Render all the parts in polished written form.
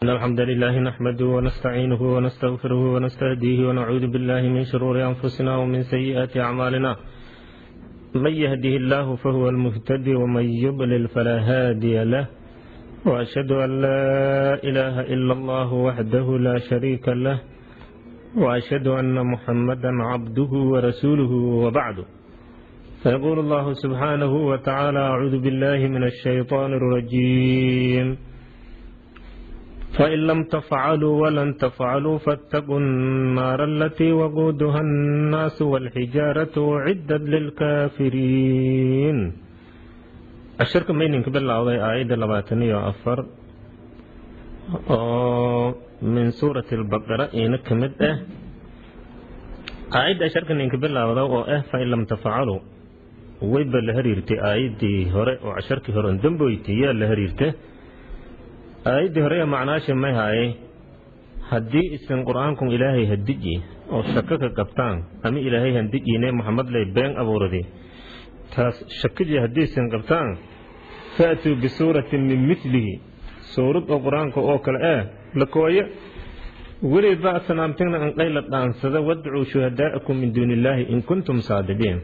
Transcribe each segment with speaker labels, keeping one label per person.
Speaker 1: إن الحمد لله نحمده ونستعينه ونستغفره ونستهديه ونعوذ بالله من شرور أنفسنا ومن سيئات أعمالنا، من يهده الله فهو المهتدي ومن يضلل فلا هادي له، وأشهد أن لا إله إلا الله وحده لا شريك له، وأشهد أن محمدا عبده ورسوله، وبعد، فيقول الله سبحانه وتعالى: أعوذ بالله من الشيطان الرجيم، فإن لم تفعلوا ولن تفعلوا فاتقوا النار التي وقودها الناس والحجارة أعدت للكافرين. Casharka mayninka bilowday aayadda 24 oo min suurati albaqara iina ka mid ah. Aayadda casharka ninka bilowda oo ah "fain lam tafcaluu" wayba la hariirtay aayaddii hore oo casharkii hore damboytay yaa la hariirtay. Aayaddii hore ee macnaasha may haaye: haddii isin Qur-aankun Ilaahay hadiji oo shako ka qabtaan ama Ilaahay handijine Maxamed lay been abuuradi, taas shakadii haddii isin qabtaan, faatuu bisuuratin min milihi, suurad oo Qur-aanka oo kale ah la kooye, weliba asnaamtigna anqayla dhaansada, wadcuu shuhadaa'akum min duuni illaahi in kuntum saadiqiin.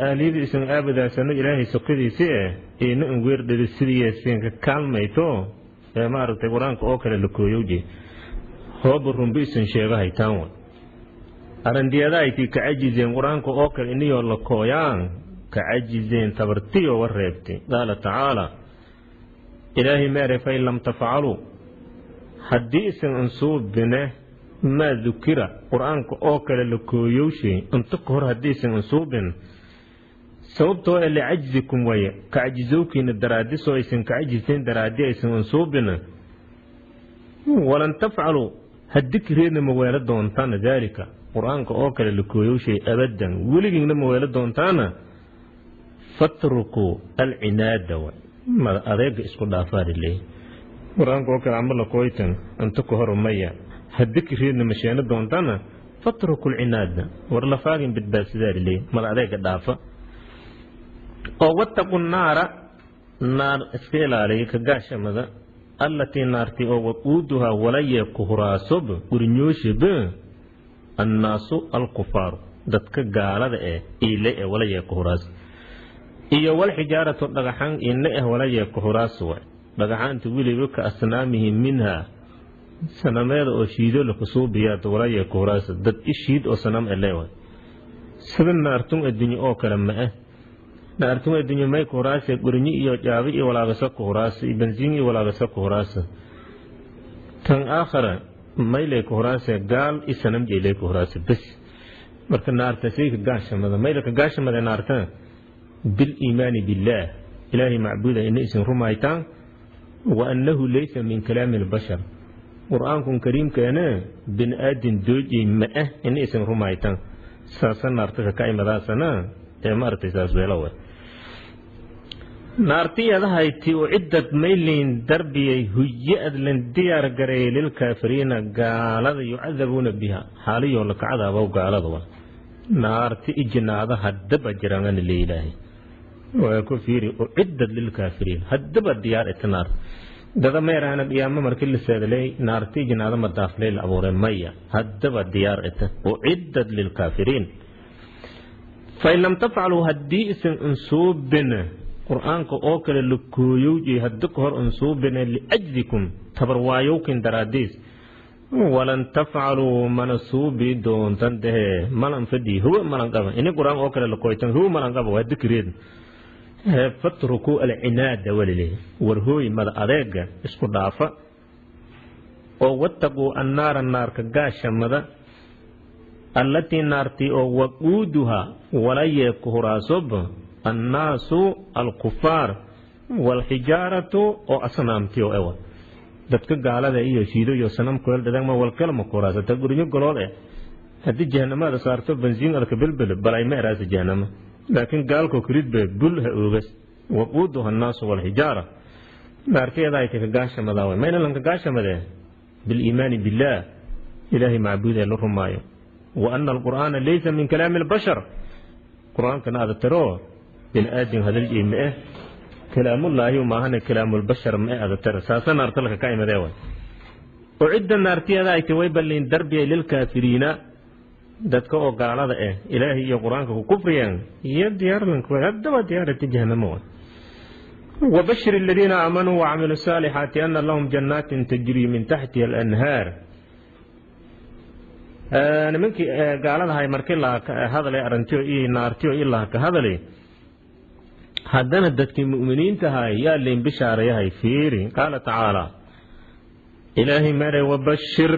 Speaker 1: Aaliyada isin aabadaasano Ilaahay sokadiisi eh ina in weerdhada sidiisinka kaalmayto ee maaragtay Qur-aanka oo kale la kooyowje, hooba rumbi isin sheegahaytaan wa arandiyadaaytii ka cajizeen Qur-aanka oo kale iniyoo la kooyaan ka cajizeen, tabartiyo wa reebtay. Qaala tacaala, Ilaahay meere: fain lam tafcaluu, haddii isin insuubine maa dukira, Qur-aanka oo kale la kooyowshay inta ka hor haddiisan insuubin, sababtoo e licajzikum waye, ka cajizowkiina daraadisoo aysan ka cajiseen daraadi aysan insuubin, walan tafcaluu, hadikreedna ma weelo doontaana, daalika Qur-aanka oo kale la kooyowshay abadan weligiinna ma weelo doontaana, fatrukuu alcinaada way, mada adeega isku dhaafaadiley. Qur-aanka oo kale ama la kooytan inta ka hor maya, hadikreedna ma sheeno doontaana, fatruku lcinaada, war lafaagin badbaadsidaa mada adeega dhaafa oo wattaqu naara, naar iska ilaaliya ka gaashamada, allatii naarti oo waquuduhaa walaya ku huraasob gurinyooshib annaasu alkufaaru, dadka gaalada eh iile eh walaya ku huraas, iyo walxijaaratu dhagaxaan ina eh walaya ku huraas wa dhagaxaanta weliba ka asnaamihi minha, sanameeda oo shiido lakusuubiyaad walaya ku huraas, dad ishiid oo sanam ele wa sida naartun adduunye oo kale ma ah. Naartun adduunye may ku huraase? Gurinyi iyo jaabi iyo walaagasa ku huraasa iyo bensiin iyo walaagasa ku huraasa. Tan aakhara maylay ku huraase? Gaal i sanam jeylay ku huraase bes. Marka naarta sayka gaashamada mayla ka gaashamada naarta biliimaani billaah, Ilaahay macbuuda ina isin rumaytaan, wa annahu laysa min kalaami albashar, Qur-aankun kariimkeena bini aadin doojey ma ah ina isin rumaytaan, saasa naarta ka imadaasana ee maaragtay saas weelo we. Naartiyadahayti uciddad mayliin darbiyay huye-ad lan diyaar gareeyay lilkaafiriina gaalada, yucadabuuna biha, xaaliyoo la kacadaabow gaalada wa naarti ijinaada haddaba jiraangana leilaahay waa ku fiiri, uciddad lilkaafiriin, haddaba diyaar ita naar. Dada meerahana qiyaamo markii la seedalay naarti ijinaada madaaflay la abuuray? Maya, haddaba diyaar ita, uciddad lilkaafiriin. Fain lam tafcaluu, haddii isin insuubin Qur-aanka oo kale la kooyowjay haddi ka hor insuubine liajlikum tabarwaayowkin daraadiis, walan tafcaluu mana suubi doontan dehe, malan fadhi huwa malan qaba ini Qur-aan oo kale la kooytan huwa malan qaba waa dikreed, fatrukuu alcinaada walile, warhooy mada adeega isku dhaafa oo wattaquu annaara, naarka gaashamada, allatii naartii oo waquuduha walayee ku huraasob annaasu alkufaar waalxijaaratu oo asnaamtiyo ewa dadka gaalada iyo shiido iyo sanamkoel dhadangma walkalma ku huraasata gurinyo golood eh. Haddii jahanamada saarto bensiin adka belbel balay ma eraasa jahanama, laakiin gaalko kiridbe bul ha oogas. Waquuduha annaasu waalxijaara, naarteeda ay ka gaashamada way mayna lanka gaashamadee biliimaani billaah, Ilaahay macbuud ee la rumaayo, wa ana alqur'aana laysa min kalaami albashar, Qur-aankana aada tiro bini aadin hadal ma ah. Kalaamullaahi maahane, kalaamulbashar ma adatara saasa naarta laka ka imadee way. Ucidda naartiyada ay way balliin darbiyay lilkaafiriina, dadka oo gaalada ah, Ilaahay iyo Qur-aanka ku kufriyeen iyo diyaarlanka haddaba diyaarati jahanamo wa. Wabashir aladiina aamanuu wacamiluu saalixaati ana lahum jannaatin tajrii min taxtiha alanhaar. Nimankii gaaladahay markii la hadalay arrintiyo iyo naartiyo ilaa ka hadalay, haddana dadkii mu'miniintahay yaa liin bishaarayahay. Fiiri, qaala tacaala, Ilaahay mere: wabashir,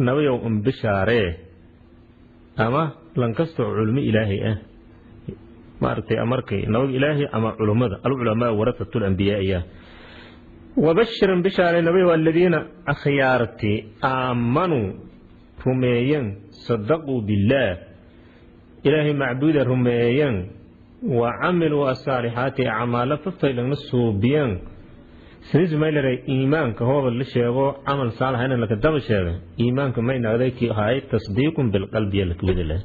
Speaker 1: nabayow un bishaaree, ama lankastoo culmo Ilaahay ah maaragtay amarkay nabag Ilaahay ama culummada, alculamaa warasatu lambiyaaiya. Wabashirin, bishaaree nabayow, aladiina, akhyaarti, aamanuu, rumeeyen, sadaquu billaah, Ilaahay macbuuda rumeeyen, wa camiluu asaalixaati, acmaalo fafaylagna suubiyeen. Sinismaylare iimaanka hooba la sheego, camal saalax in laka daba sheega, iimaanka may naqday kii ahay tasdiiqun bilqalbi lakawada leh.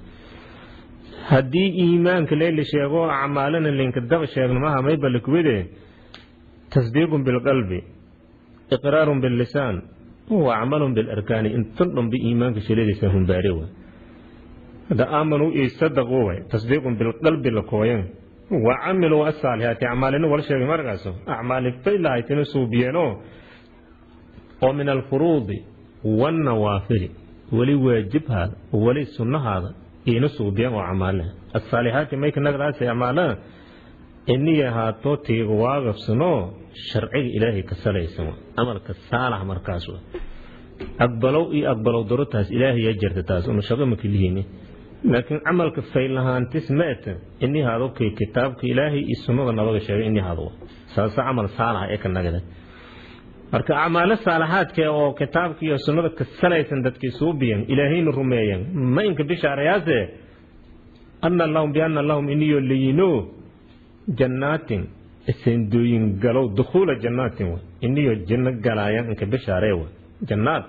Speaker 1: Haddii iimaanka lee la sheego, acmaalana linka daba sheegno maha, mayba lakawade tasdiiqun bilqalbi, iqraarun billisaan wa camalun bilarkaani. Intan dhanba iimaanka shiladiisa humbaare wa. Hadda aamanuu iyo sadaquu way tasdiiqun bilqalbi la kooyan, wa camiluu asaalihaati, acmaalina wala sheegay markaaso acmaali faylahaytina suubiyeeno oo min alfuruudi waannawaafili, weli waajibhaada weli sunnahaada iina suubiyeen oo acmaale asaalixaati mayka nagdaasi acmaalada iniya ahaato tiiga waagabsanoo sharciga Ilaahay ka salaysan, camalka saalax markaas aqbalow iyo aqbalow daro taas Ilaahay yaa jirta, taas una shaqo makilihiini. Laakiin camalka faylahaantis maata ini haado kii kitaabka Ilaahay iyo sunnada nabaga sheegay ini haado, saasa camal saalax ee ka nagada. Marka acmaalo saalaxaadka oo kitaabka iyo sunnada ka salaysan dadkii suubiyan, Ilaahayna rumeeyan, ma inka bishaarayaase anna lahum, bianna lahum, iniyo layino jannaatin, sendooyin galow, dukhuula jannaatin wa, iniyo janno galaayan inka bishaaree wa. Jannaat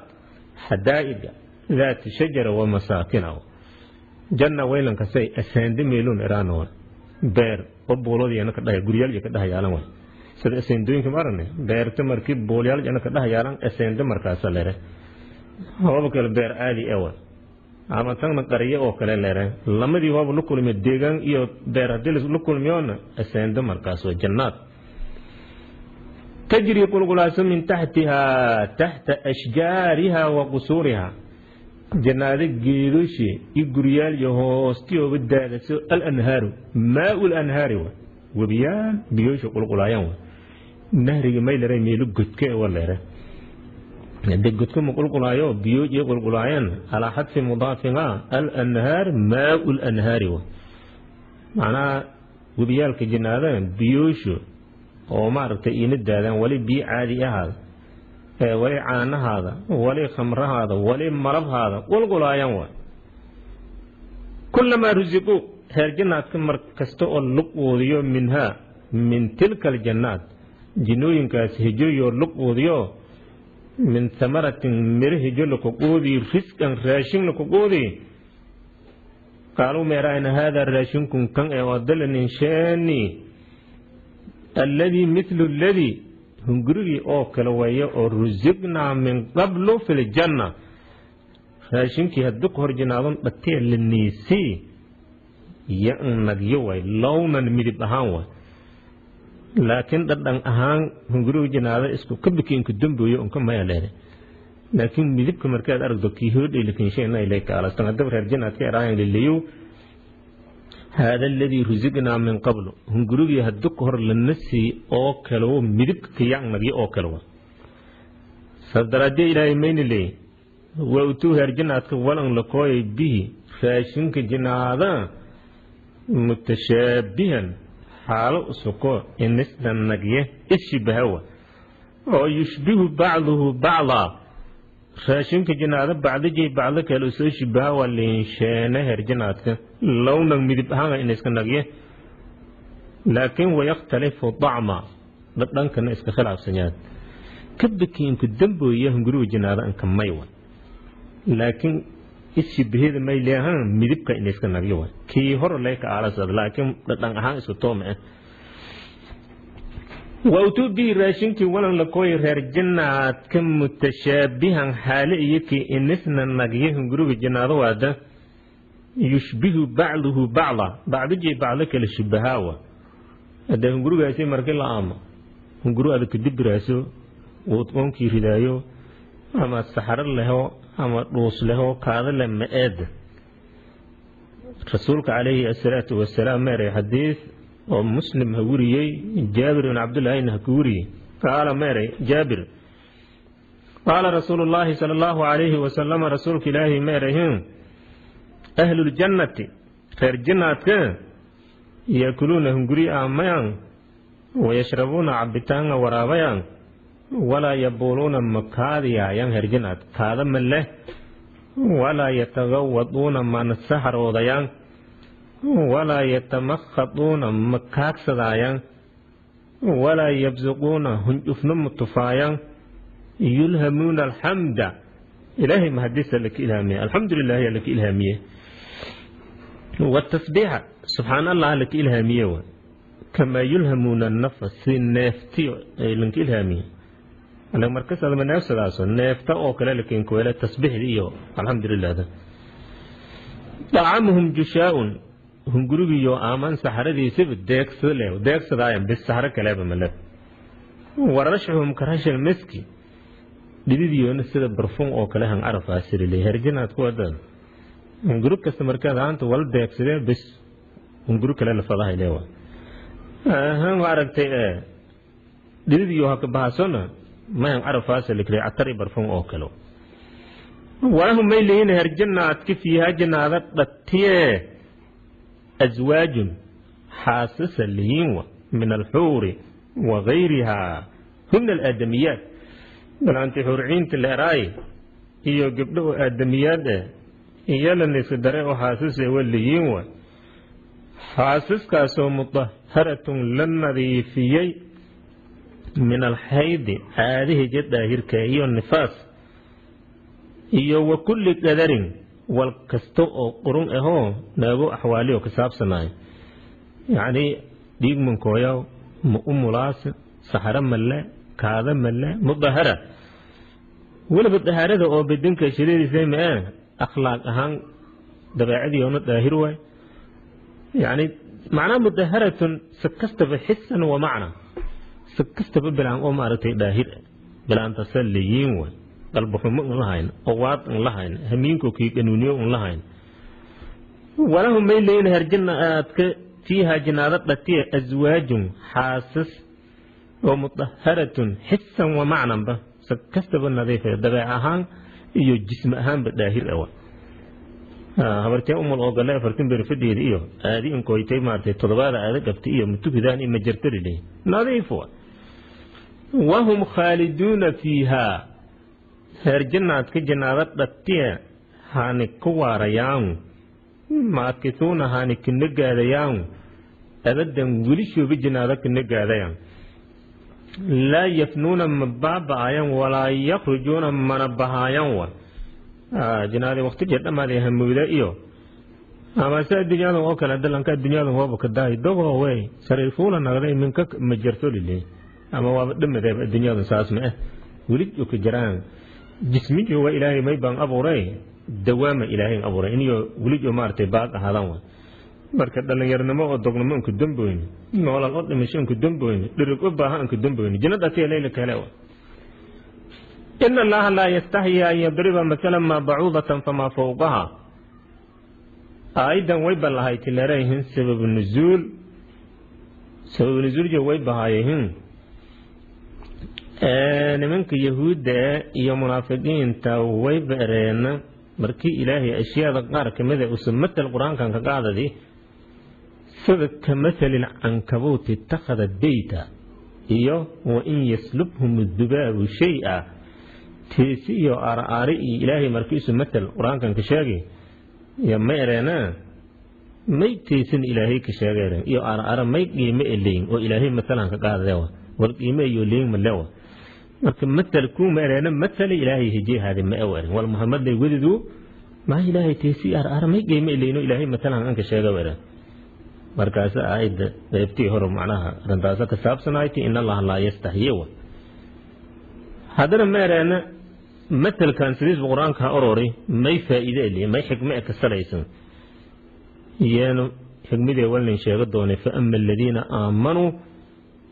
Speaker 1: xadaa'iga daati shajara wa masaakina. Janna weylankasay asaande meeluun iraana wa beer oo buuloodiyana ka dhahay, guryaal ka dhahayaalan wa, sida aseendooyinka ma arane, beerta markii boolyaal jana ka dhahayaalan aseende markaasa lere. Hooba kale beer caadi ewa ama tagna qaryo oo kale lere, lamadii hooba la kulmiyo deegaan iyo beer haddii la kulmiyoona aseende markaas waa jannaad tajri, qulqulaaso, min taxtihaa, taxta ashjaariha wa qusuuriha, jannaado geedoshe iyo guryaal iyo hoostiyooba daadaso, alanhaaru, maau lanhaari wa, webiyaal biyoosha qulqulaayaan wa. Nahriga may lere meelo godka wa lere de godka ma qulqulaayo, biyo iyo qulqulaayaan calaa xadfi mudaafiha. Alanhaar maau lanhaari wa, macnaha webiyaalka jannaada biyoosho oo maaragtay iina daadaan, wali biyo caadi ahaada, wali caanahaada, wali khamrahaada, wali malabhaada qulqulaayaan wa. Kulamaa rusiquu, reer jannaadka mar kasta oo luquudiyo, minhaa, min tilka aljannaat, jinnooyinkaas hijoyoo luquudiyo, min thamaratin, miro hijo lakuquudi, risqan, raashin lakuquudi, qaaluu meeraayna: haadaa, raashinkun kan ee odalanin sheeni, alladii mithlu aladii, hungurigii oo kale waye oo rusiqnaa min qablu fi ljanna, raashinkii haddii ka hor jinaadon dhatee la niisii ya-nagyo way, lownan, midib ahaan way, laakiin dhadhan ahaan hunguriga jinaada isku kabiki inku damboyo unka maya leede. Laakiin midibka markaad aragto kii hoodhay lakinsheena ilayka alastan haddaba reer jinaad ka eraayan liliyu: haada aladii rusiqnaa min qablu, hungurigii haddi ka hor lana sii oo kale midibka kayacnagyo oo kale wa. Saas daraadee Ilaahay mayna leey: waa utuu heer jinaadka walan lakooyay bihi, raashinka jinaada, mutashaabihan, xaalo usuko inisna nagye ishibahawa oo yushbihu bacduhu bacdaa, raashinka jinaada bacdijay bacdo kale usoo shibaha waa liinsheene heer jinaadka lownan, midib ahaan ina iska nagye, laakiin wayakhtalifu dacma, dhadhankana iska khilaafsanyaad kabiki inku dambooya hunguriga jinaada anka maywa, laakiin ishibaheda may leehan midibka ina iska nagyo wa kii hor leyka aalasad, laakiin dhadhan ahaan isku tooma ah. Wa utuu bihi raashinkii walan lakooyi reer jannaadka mutashaabihan xaale iyo kii inisna nagye hunguriga jannaado waada yushbihu bacduhu bacda, bacdijay bacdo kale shubahaawa. Hadee hungurigaasi markii la aamo, hunguru adag kadibiraaso oonkii ridaayo ama saxaro leho ama dhuus leho kaada le ma-eeda. Rasuulka calayhi asalaatu wasalaam meeray xadiis oo Muslim ha weriyey, Jaabir ibn Cabdullaahina ha ku weriyey. Qaala meeray Jaabir: qaala rasuulu llaahi sala allahu calayhi wasalama, rasuulka Ilaahi meeray: Ahluljannati, reer jannaadka, yaakuluuna hunguri aamayaan, wayashrabuuna cabitaanga waraabayaan, walaa yabuuluuna makaadiyaayaan. Reer jannaad kaada ma leh, walaa yatagawaduuna mana saxaroodayaan, walaa yatamakhaduuna ma kaagsadaayaan, walaa yabsuquuna hunjufna ma tufaayaan. Yulhamuuna alxamda, Ilaahay mahadisa laka ilhaamiye, alxamdu lilahi laka ilhaamiye, watasbiixa, subxaan Allah laka ilhaamiye, wa kamaa yulhamuuna nafas, si neeftiyo ay lanka ilhaamiye. Markas adama neefsadaaso neefta oo kale lakinkuwele tasbiixda iyo alxamdu lilahda. Dacamuhum jushaaun, hungurigiyo aaman saxaradiisaba deegsale deegsadaayan bis, saxro kaleba male. Warashxuhum karashal miski, dhididiyoona sida barfuun oo kale han carafaasiriley. Herjinaad ku wadan hunguri kasta markaad haanta wala deegsadee bis, hunguri kale la fadahay leewa han aragtay ee dhididiyo haka bahasona mahan carafaasilikle catari barfuun oo kale. Walahum may leeyihin herjanaadka fiihaa janaada dhatiye aswaajun, xaasasa lihiinwa, min alxuuri wa gayrihaa huna alaadamiyaat. Balaanti xuurciinta leeraay iyo gabdho oo aadamiyaad eh iyo la niska dare oo xaasase wa lihiin wa, xaasaskaasoo mudaharatun la nadiifiyey min alxaydi, caadihija daahirka iyo nifaas iyo wa kulli qadarin, wal kasta oo qurun ahoo naago axwaaliyo ka saabsanaayo, yacnii dhiig mankooyaw ma umulaas, saxaro male, kaada male, mudahara. Weliba dahaarada oo bedinka shiradiisa ma akhlaaq ahaan dabeecadiyoona daahir waay, yacni macnaa mudaharatun si kastaba xisan wa macna, si kastaba bilaan oo maaragtay daahir bilaantasa leeyiin waay, qalbuxumo un lahayn, owaad un lahayn, hamiinko kii qanuuniyo un lahayn. Walahum may leeyiin herjana aadka fiiha jinaada dhatiya aswaajun, xaasas oo mudaharatun xisan wa macnanba, si kastaba nadiifa, dabeec ahaan iyo jismi ahaanba daahir awa. Habartee umul oo gale 40 beri fadhigeeda iyo aadi inkoytay maaragtay toddobaada aada qabtay iyo matukidaan iyo majartariley, nadiif wa. Wahum khaaliduuna fiihaa, heer jannaadka jannaada dhatiya haani ku waarayaan, maakisuuna haani kana gaadayaan, abadan welishooba jannaada kana gaadayaan. Laa yafnuuna ma baaba'ayan, walaa yakhrujuuna mana bahaayaan wa. Janaadi waqti jeer dhamaaday hamuuda iyo ama se adduunyada oo kale dalanka adduunyada hooba ka daahi dogo wey sariir fuula naqday minka ma jirto lile ama waaba dhamadeeba adduunyada saas ma ah, weli ka jiraan jismijo waa Ilaahay may baan abuuray, dawaama Ilaahay abuuray iniyo weli maaragtay baaq ahaadaan wa. Marka dhallinyaranimo oo dognimo anku damboyni, noolal oo dhimasho anku damboyni, dhirig u baahan anku damboyni, jannada atiya leyla kale wa. In Allaha laa yastaxyi an yadriba mathalan maa bacuudatan famaa fowqaha. Aayadan way ballahay tileerayihin sababu nuzuul, sababu nuzuuljo way bahaayihin nimanka Yahuudda iyo munaafiqiinta. Way beereena markii Ilaahay ashyaada qaar kamida uusan matal Qur-aankan ka qaadadi, sida ka mathali lcankabuuti ittakhada beyta iyo wain yaslubhum dubaabu shay-a, teesi iyo aaraari iyo Ilaahay markiisu matal Qur-aankan ka sheegay iyo ma ereena may teesin Ilaahay ka sheegeen iyo aaraara may qiime eleyin oo Ilaahay matalan ka qaadade wal qiime iyo leyin malewa. Marka matal kuma ereena matal Ilaahay hijihaadi ma ewerin wal Muhammad lay wadidu ma Ilaahay teesi aaraara may qiime eleyin oo Ilaahay matalan an ka sheega weren. Markaas aayadda qaybtii hore macnaha arrintaasa ka saabsanayti in Allaha laa yastaxyi. Wa haddana meereena matelkan sidiisba Qur-aanka ha orori, may faa'iide eli, may xikme e ka salaysan iyeenu xikmadee walnin sheego doonay. Faama aladiina aamanuu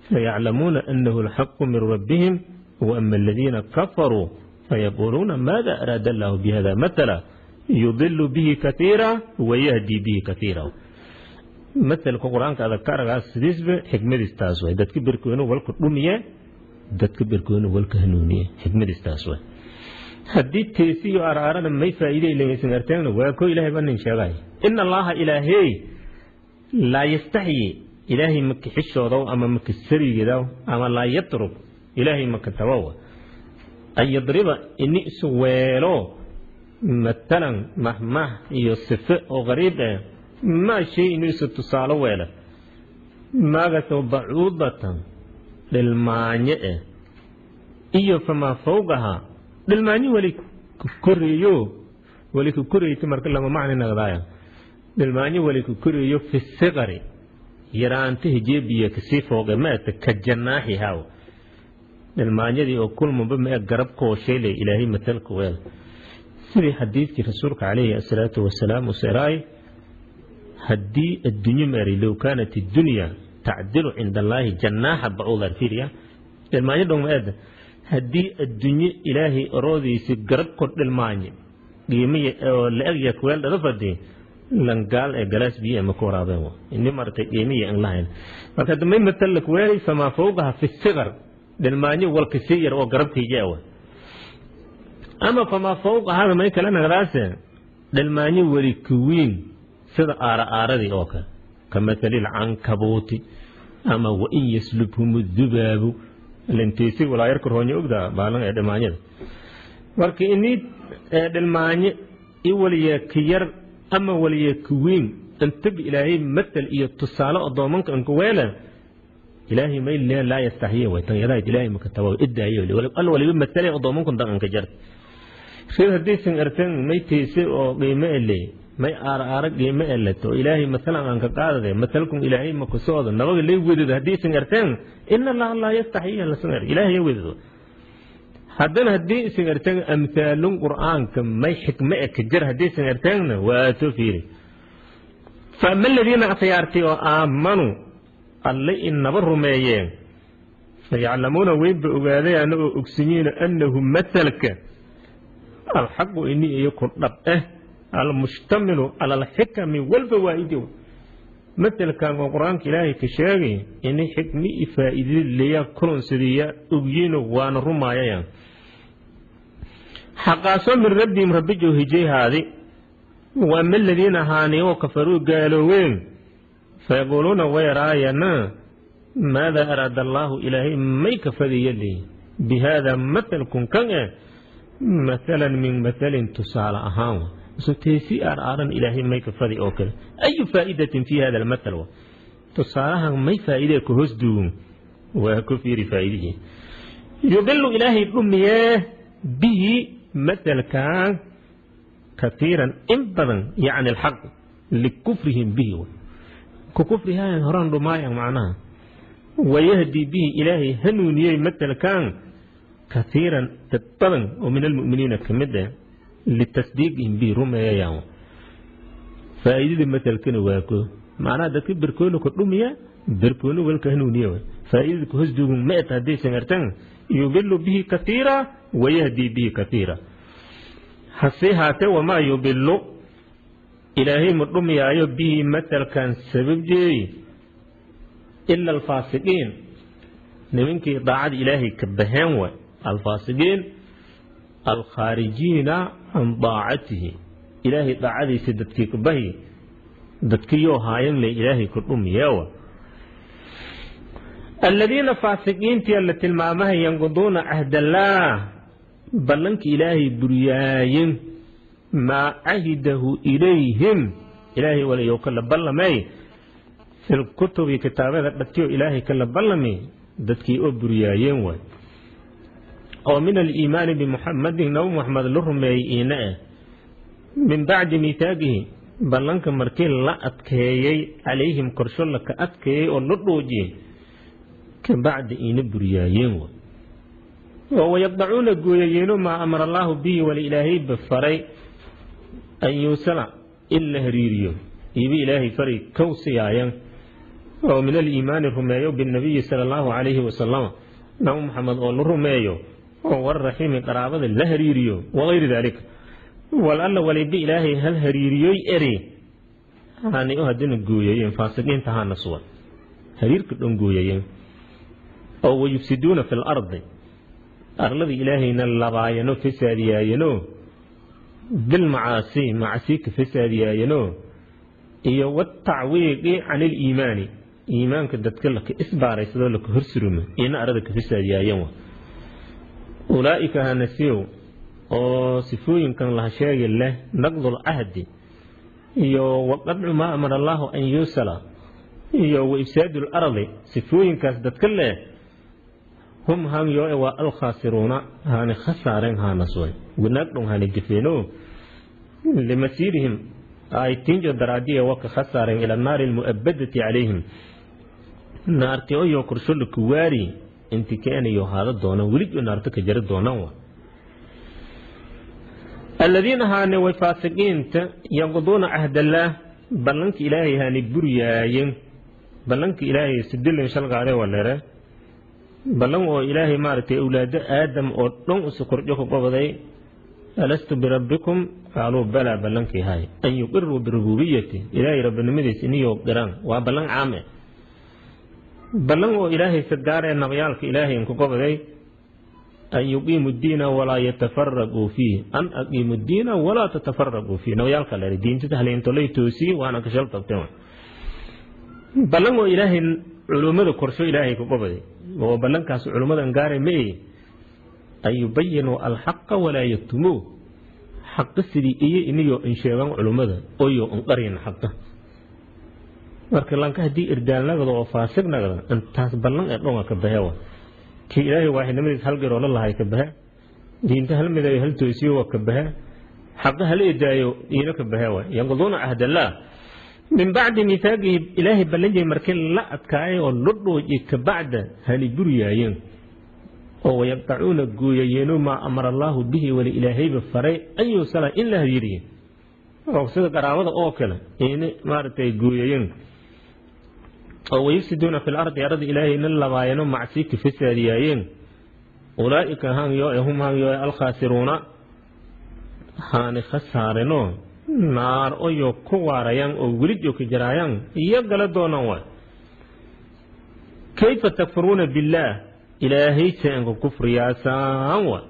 Speaker 1: fayaclamuuna anahu alxaqu min rabbihim, waama aladiina kafaruu fayaquuluuna maada araada allahu bihada matala yudilu bihi kaiira wayahdi bihi kaiira. Matelka Qur-aanka adag ka aragaas sidiisba xikmadiis taas way, dadka berkoonu walka dhumiye, dadka berkoonu walka hanuuniye, xikmadiis taas way. Haddii teesi iyo araarana may faa'iide ilaysan arteegna, waa ko Ilaahay baa nin sheegay in Allaha Ilaahey laa yastaxyi, Ilaahay maka xishoodow ama maka sarigidaw ama laa yatruk, Ilaahay maka tabow an yadriba ini isu weelo matalan mahmah iyo sife oo qariib eh, maa shay inuu isu tusaalo weela maagaasoo bacuudatan dhilmaanyo eh iyo famaa fawqahaa, dhilmaanyo weli ku koreeyo, weli ku koreyta. Marka lama macni naqdaaya dhilmaanyo weli ku koreeyo fi siqari yaraanta hijeebiya kasii fooqe maata ka janaaxi haw dhilmaanyadii oo kulmaba ma garab kooshayle Ilaahay matalka weel, sidii xadiidkii rasuulka calayhi asalaatu wasalaam u seraay haddii addunyo maari low kaanat iddunya tacdilu cinda Allaahi janaaxa bacuudar fiiriya dhilmaanyo dhowma eeda, haddii addunyo Ilaahay oroodiisi garab kor dhilmaanye qiimiya oo la-eg yakweel dhada fadhi langaal ee galaas biyo ama ku waraabeen wa ini maratay qiimiya in lahayn. Marka damay matal lakweelay famaa fawqaha fi sigar, dhilmaanyo walka sii yar oo garabkii jeewa ama famaa fawqahada may kala nagdaase dhilmaanyo weli kuwiin sida aara aaradii oo kale, ka mathali lcankabuuti ama wain yaslubhum dubaabu linteysi walaayarka roonyo ogdaa baalan ee dhilmaanyada. Marka ini dhilmaanyo i waliya ka yar ama waliya kuwiin intaba Ilaahay matal iyo tusaale odoomanka anka weela, Ilaahay may laa yastaxyi way tan yadayd Ilaahay maka tabaw idaayo al waliba matalay odoomankan dhaqanka jarta reer. Haddaysan artan may teyse oo qiimo ele, may aara aara qiimo eleto Ilaahay matalan aan ka qaadade matalkun Ilaahay ma ku socdo nabaga lay wedado. Haddaysan artan in Allaha laa yastaxyi lasan er Ilaahay ya wedado. Haddana haddii isan artan amthaalun Qur'aanka may xikme e ka jar haddaysan artanna waa soo fiiri. Faama aladiina akhyaartay oo aamanuu alle inaba rumeeyeen fayaclamuuna weynba ogaadayana oo ogsanyiina annahu matalka alxaqu ini iyo ku dhab eh almushtamilu cala alxikami walfawaa'idi, matelkan oo Qur-aanka Ilaahay ka sheegay ini xikmi i faa'iidada leeya kulansidiya ogyiino waana rumaayayaan xaqaasoo min rabbihim rabbijow hijayhaadi. Waama aladiina haani oo kafaruu gaalooween fayaquuluuna wayaraayana maada araada Allaahu Ilaahay may ka fadiyali bihaada matalkun kan eh mathalan min mathalin tusaale ahaan so teesi aar aaran Ilaahay may ka fadi oo kale, ayu faa'idatin fi hada almathal, tusaalahan may faa'iidee ku hoos duugun. Waa ku fiiri faa'iidihii yudilu Ilaahay dhumiyee bihi mathalkan kaiiran in badan, yacni alxaq likufrihim bihi ku kufrihayan horaan dhumaayan macnaha, wayahdi bihi Ilaahay hanuuniyey matalkan kaiiran dad badan oo min almu'miniina ka mid ah litasdiiqihim bihi rumeeyayaan. Faa'iidada matalkana waa ko macnaha dadka berkoona ku dhumiya berkoona walka hanuuniya faa'iidada ku hoos duugun ma eta haddaysan artan yudilu bihi kaiira wayahdi bihi kaiira. Hase haatee wamaa yudilu Ilaahay ma dhumiyaayo bihi matalkan sababjeey ila alfaasiqiin, nimankii daacada Ilaahay ka baheen way, alfaasiqiin alkhaarijiina can daacatihi, Ilaahay daacadiisa dadkii ka bahi dadkiyoo haayan le Ilaahay ku dhumiyeewa. Aladiina faasiqiintii la tilmaamaha yanquduuna cahdallaah ballanka Ilaahay buriyaayen, maa cahidahu ilayhim Ilaahay walayow kala ballamay filkutubi kitaabada dhatiyo Ilaahay kala ballami dadkii oo buriyaayeen waay, oo min aliimaani bimuxamadin nabi Muxamed la rumeeyey iina ah min bacdi miithaaqihi Ballanka markii la adkeeyey, calayhim korsho laka adkeeyey oo la dhoojiyey kabacdi iina buriyaayeen wa oo wayaqdacuuna gooyayeeno maa amara allaahu bihi wala ilaahayba faray an yuusala in la hariiriyo iiba ilaahay faray kow siyaayeen oo min aliimaani rumeeyo binabiyi sala allahu calayhi wasalama, Nabi Maxamed oo la rumeeyo, oo warraximi qaraabada la hariiriyo, wagayri daalika wal alla waliba ilaahay hal hariiriyoy eri haani u haddana gooyayeen faasiqiinta haana sugan hariirka dhan gooyayeen oo wayufsiduuna fi lardi arlada ilaahayna labaayano fasaadiyaayano bilmacaasi macasi ka fasaadiyaayano iyo watacwiiqi can iliimaani iimaanka dadka laka isbaaraysadoo laka horsurumo ina arada ka fasaadiyaayeen. Ulaa'ika hanasiyow oo sifooyinkan laha sheegi leh, naqdul cahdi iyo waqadcu maa amara allaahu an yuusala iyo wa ifsaadu lardi, sifooyinkaas dadka leh, hum han yoo waa alkhaasiruuna haani khasaareen haanas way wanaag dhon haani gafeeno limasiirihim ay tinjo daraadiya waka khasaareen ila naari almu'abadati calayhim naarti oyo korsho laku waari inti keenayo haada doonaan welijo naarta ka jari doonaan. Wa aladiina haane way faasiqiinta yanquduuna cahdallaah ballanka ilaahay haani buryaayeen. Ballanka ilaahay sidilin shalqaade waa leere ballan oo ilaahay maaragtay awlaado aadam oo dhan usu korjo ku qobaday, alastu birabbikum qaaluu balaa, ballankii hay an yuqiruu birububiyati ilaahay rabbinimadiis iniyoo qiraan waa ballan caam eh. Ballan oo ilaahay sagaaree nabayaalka ilaahay inku qobaday an yuqiimu diina walaa yatafaraquu fiih, an aqiimu diina walaa tatafaraquu fiih, nabayaalka leere diintada haleentolay toosii waana kashal tabteen. Ballan oo ilaahay culummada korsho ilaahay ku qobaday oo ballankaas culummadan gaare ma an yubayinuu alxaqa walaa yaktumuu xaqa sidii iyo iniyoo in sheegan culummada oyo inqarin xaqa. Marka lanka haddii irdaal nagdo oo faasiq nagda intaas ballan ee dhonga ka bahe wa kii ilaahay waaxidnimadiis hal garoo la lahay ka bahe, diinta hal midayo hal toosiyo waa ka bahe, xaqa hal edaayo iina ka bahe wa. Yanquduuna cahdallaah min bacdi miihaaqihi ilaahay ballanjay markii la adkaayay oo la dhoojiyey kabacda hani buryaayeen oo wayaqtacuuna gooyayeeno maa amara allaahu bihi wali ilaahayba faray an yuusala in la hariiriye oo sida qaraabada oo kale ina maaragtay gooyayeen oo wayufsiduuna fi lardi arada ilaahayna labaayano macsi ka fasaadiyaayeen. Ulaa'ika han yoo hum han yoo alkhaasiruuna haani khasaareno naar oyo ku waarayaan oo welijo ka jaraayaan iyo gala doonaan waay. Kayfa takfuruuna billaah ilaahay seenka kufriyaasaan waay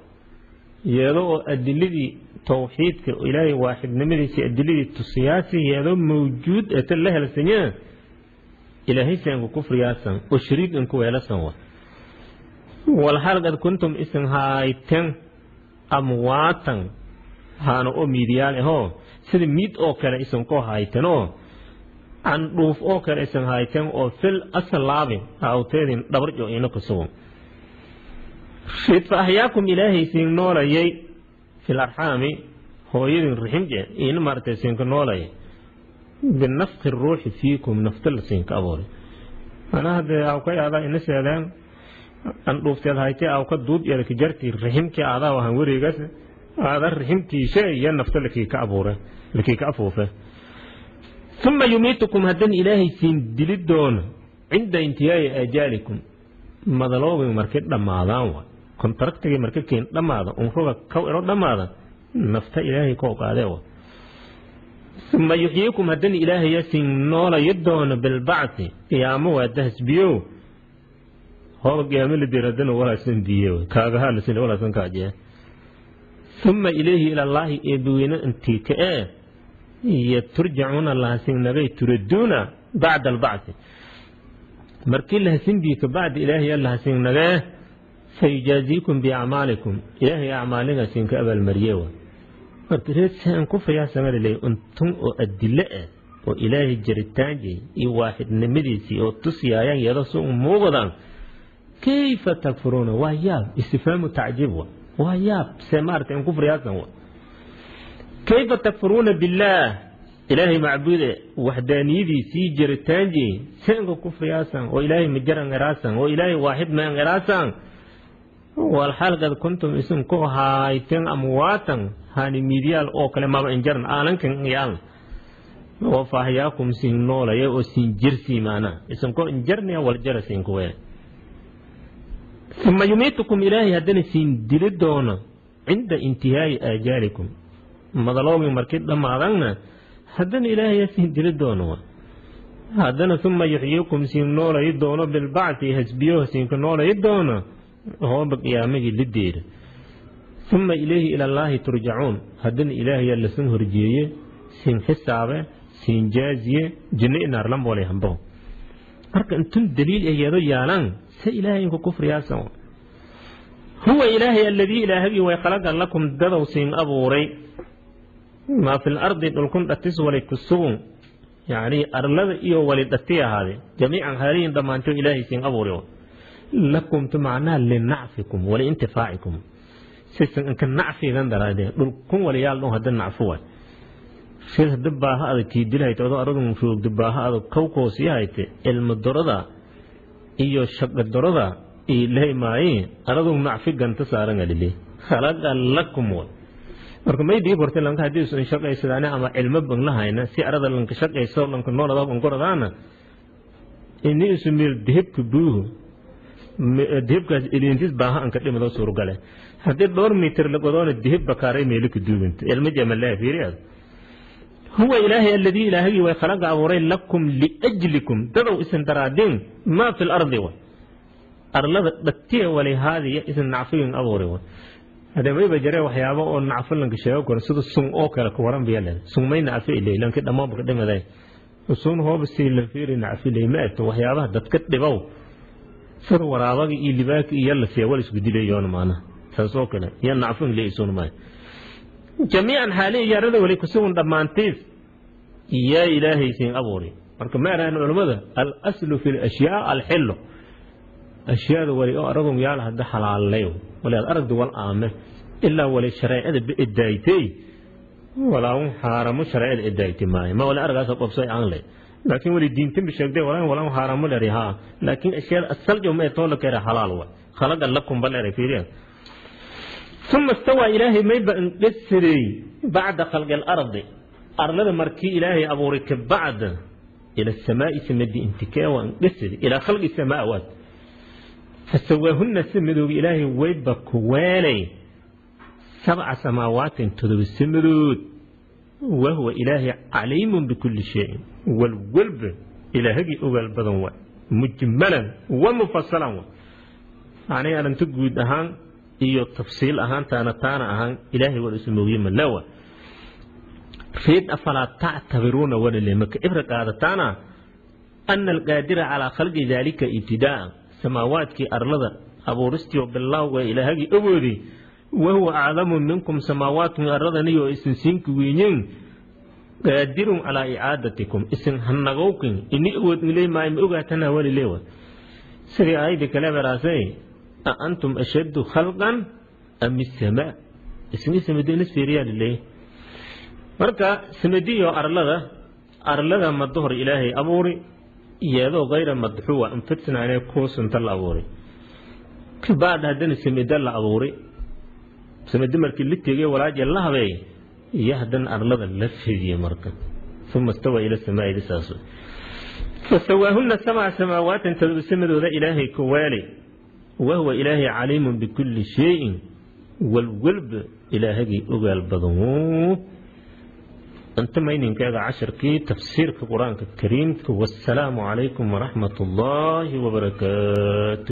Speaker 1: yeedo oo adiladii towxiidka ilaahay waaxidnimadiisa adiladii tusiyaasi yeedo mawjuud eta la helsanya ilaahay seenka kufriyaasan oo shariig inku weelasan waay. Walxaal qad kuntum isin haayten amwaatan haana oo miidiyaal ahoo sida miid oo kale isinkoo haytenoo candhuuf oo kale isin hayten oo fil aslaabi awteedin dhabarjo ina ku sugan id fa ahyaakum ilaahay siin noolayay fil arxaami hooyadin riximje ina maaragtay siinka noolayay binafki ruuxi fiikum nafta la siinka abuuray. Manaa haddee awkay aadaa ina seedeen candhuufteed haytee awka duub yarka jarti riximkii aadaa wahan wareegas aada riximkiisha iyo nafta lakii ka abuure lakii ka afuufe. Uma yumiitukum haddan ilaahay siin dili doono cinda intihaa'i aajaalikum madaloobay markay dhammaadaan wa kontraktigii marka keen dhammaada unruga kow ero dhammaada nafta ilaahay koo qaadee wa. Uma yuxyiikum haddan ilaahaya siin noolayo doono bilbacthi qiyaamo waa dahasbiyo hooba qiyaamo la dir haddana walaasan biye kaagahaa lasin walaasan kaajiye. Uma ilayhi ilallaahi eebbaweyne intii ka ee iyo turjacuuna lahasinagay turaduuna bacda albacthi markii lahasinbii kabacdi ilaahay lahasinagee fayujaaziikum biacmaalikum ilaahay acmaaligasinka abaalmariye wa. Marka reesaan kufriyaa samaliley untun oo adilo ah oo ilaahay jiritaanjay iyo waaxidnimadiisii oo tusiyaayaan iyadoo si u muuqdaan kayfa takfuruuna waa yaab istifhaamu tacjiib wa waa yaab see maaragtay in kufriyaasan wa. Kayfa takfuruuna billaah Ilaahay macbuude waxdaaniyadiisii jiritaanji seenka kufriyaasan oo Ilaahay majaran eraasan oo Ilaahay waaxid maan eraasan walxaal qad kuntum isin ku haayteen amwaatan hani miidyaal oo kale maba injaran aalankan yaal oo faahiyaakum siin noolaya oo siin jirsii maana isin ko injarniya wal jara siin kuwee uma yumiitukum Ilaahay haddana siin dili doono cinda intihaa'i aajaalikum madaloogin markii dhammaadanna haddana Ilaahay siin dili doono haddana uma yuxyiikum siin noolayi doono bilbacthi hasbiyoha siinka noolayi doono hooba qiyaamadii la deera uma ilayhi ilallaahi turjacuun haddana Ilaahayaa lasin horjeeye siin xisaabe siin jaaziye jinno inaar lamboolay hambo marka intun daliil ayado yaalaan se Ilaahay inku kufriyaasan huwa Ilaahay alladii Ilaahagii way khalaqa lakum dadow siin abuuray maa fil ardi dhulkun dhatis walay kusugun yacni arlada iyo wali dhati ahaade jamiican haaliyin dhammaanto Ilaahay siin abuuray lakum tu macnaha linacfikum waliintifaacikum sisan inka nacfigan daraadee dhulkun waliyaal dhon hadda nacfu waay shir hadda baaha adag kii dilahayte adoo aragun roogda baaha adag kawkoosiyahayte ilmo dorada iyo shaqa dorada ilaahay maaye aradun nacfi ganta saaran alile khalaqa lakum wa marka may dhigi kortay lanka haddii isu shaqaysadaane ama cilmo ban lahayna si arada lanka shaqayso lanka noolada onkoradaana ini isu meel dihibka buuhu dihibkaas ilintis baaha anka dhimado suurgale haddii dhowr mitir la godoona dihib bakaaray meelo ka duuginto ilmo jamalaa fiiriyaad huwa Ilaahay alladii Ilaahagii way khalaqa abuuray lakum liajlikum dadow isin daraadin maa fi lardi wa arlada dhatiya walihaadiya isin nacfigin abuuray wa hadee mayba jaree waxyaabo oo nacfo lanka sheego karo sida sun oo kale ku waran biya leh sun may nacfo ilay lanka dhammaanba ka dhimaday sun hooba sii la fiiri nacfo ilay ma egto waxyaabaha dadka dhibow sida waraabaga iyo libaaka iyo la siiya wal isku dilayoon maana saas oo kale iyo nacfo ilay sun maay jamiican xaalihi yarada wali kusugun dhammaantiis yaa Ilaahay siin abuuray marka ma araan culimmada al aslu fi lashyaa alxillu ashyaada wali oo aragun yaal hadda xalaalayo wali aad aragdu wal aame ilaa wali shareecada ba edaaytay walaa xaaramo shareecada edaaytay maayo ma wali aragaas qobsay aan leh laakiin wali diintan bi sheegtay walaa xaaramo leeyahay ha laakiin ashyaada asal jawma ee toona kale xalaal wa khalaqa lakum bal eray fiiriya ثم استوى إلهي ميبا انقسري بعد خلق الأرض أرلد مركي إلهي أبورك بعد إلى السماء سمدي انتكا وانقسري إلى خلق السماوات فسواهن سمدو إلهي ويبا كوالي 7 سماوات تدو السمدود وهو إلهي عليم بكل شيء والولب إلهي أغل بدن مجملا ومفصلا يعني أن تقود أهان iyo tafsiil ahaan taana ahaan Ilaahay wal ismu malawa fiid afala ta'tabiruna wala limaka ibra qaadataana an alqadira ala khalqi dhalika ibtidaa samaawaadki arlada abuuristiyo bilawga Ilaahay awoodi wa huwa a'lamu minkum samaawaatun arladani oo isin siinku weeyeen qaadirun ala i'aadatikum isin hanagowkin ini awood ilay ma ogaatana wala leewa sidii aayada kale baraasay أأنتم أشد خلقا أم السماء اسمي سمدي نسفيريا لله marka samadiyo arlada arlada madhur Ilaahay abuuri iyadoo غير madhuwa in fitnaane ku sunta la abuuri baad hadana samida la abuuri samadi markii la tegay walaaje la habay yahdan arlada la fidiye marka ثم استوى إلى السماء لساسه فسواهن 7 سماوات تدب إلهي كوالي وهو إلهي عليم بكل شيء والولب إلهي أغال بدنو أنت ما إنك 10 كي تفسير القرآن الكريم والسلام عليكم ورحمة الله وبركاته.